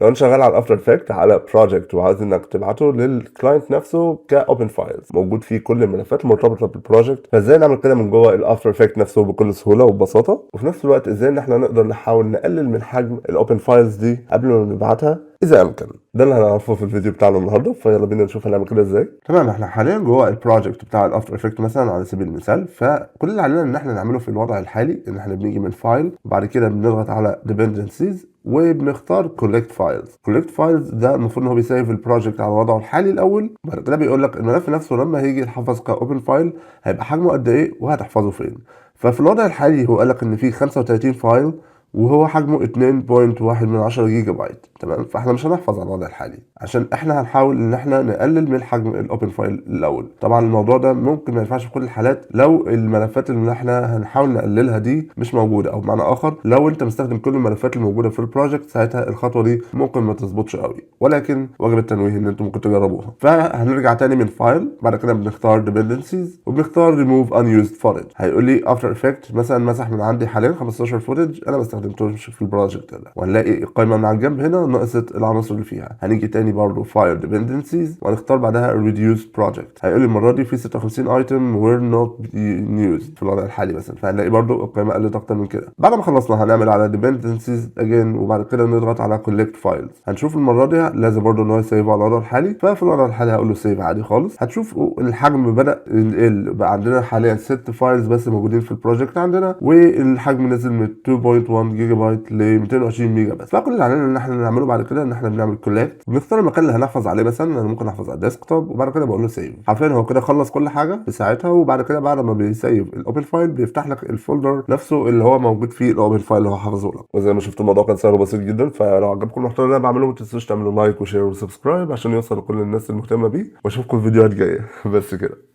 لو انت شغال على ال After Effects على project وعايز انك تبعته لل client نفسه ك open files موجود فيه كل الملفات المرتبطة بال project، فازاي نعمل كده من جوه ال After Effects نفسه بكل سهولة وببساطه، وفي نفس الوقت ازاي ان احنا نقدر نحاول نقلل من حجم ال open files دي قبل ما نبعتها اذا امكن. ده اللي هنعرفه في الفيديو بتاعنا النهارده، فيلا بينا نشوف هنعمل كده ازاي. تمام، احنا حاليا جوه ال project بتاع ال After Effects مثلا على سبيل المثال، فكل اللي علينا ان احنا نعمله في الوضع الحالي ان احنا بنيجي من file، وبعد كده بنضغط على dependencies وبنختار collect files. collect files ده المفروض ان هو بي save ال project على وضعه الحالي الاول، وبعد كده بيقول لك الملف نفسه لما هيجي يتحفظ ك open file هيبقى حجمه قد ايه وهتحفظه فين. ففي الوضع الحالي هو قال لك ان في 35 file وهو حجمه 2.1 من 10 جيجا بايت. تمام، فاحنا مش هنحفظ على الوضع الحالي عشان احنا هنحاول ان احنا نقلل من حجم ال open file الاول. طبعا الموضوع ده ممكن ما ينفعش في كل الحالات لو الملفات اللي احنا هنحاول نقللها دي مش موجوده، او بمعنى اخر لو انت مستخدم كل الملفات الموجودة في ال project ساعتها الخطوة دي ممكن ما تظبطش قوي، ولكن واجب التنويه ان انتم ممكن تجربوها. فهنرجع تاني من file، بعد كده بنختار dependencies وبنختار remove unused footage. هيقول لي After Effects مثلا مسح من عندي حاليا 15 footage انا ما استخدمتهمش في ال project ده، وهنلاقي القائمة من على الجنب هنا نقصت العناصر اللي فيها. هنيجي تاني برضو file dependencies وهنختار بعدها reduce project. هيقول لي المرة دي في 56 item were not used في الوضع الحالي مثلا، فهنلاقي برضو القائمة قلت اكتر من كده. بعد ما خلصنا هنعمل على dependencies again وبعد كده نضغط على collect files. هنشوف المرة دي لازم برضو ان هو ي save على الوضع الحالي، ففي الوضع الحالي هقول له save عادي خالص. هتشوف الحجم بدا يقل، بقى عندنا حاليا 6 files بس موجودين في ال project عندنا، والحجم نزل من 2.1 جيجا بايت ل 220 ميجا بس. فكل اللي علينا ان احنا نعمله بعد كده ان احنا بنعمل collect، بنختار المكان اللي هنحفظ عليه، مثلا انا ممكن احفظ على ال desktop، وبعد كده بقول له save. حرفيا هو كده خلص كل حاجة في ساعتها. وبعد كده بعد ما بي save ال open file بيفتح لك ال folder نفسه اللي هو موجود فيه ال open file اللي هو حافظه لك. وزي ما شفتوا الموضوع كان سهل وبسيط جدا. فلو عجبكم المحتوى اللي انا بعمله ما تنسوش تعملوا like و share و subscribe عشان يوصل لكل الناس المهتمة بيه، واشوفكم في فيديوهات جاية. بس كده.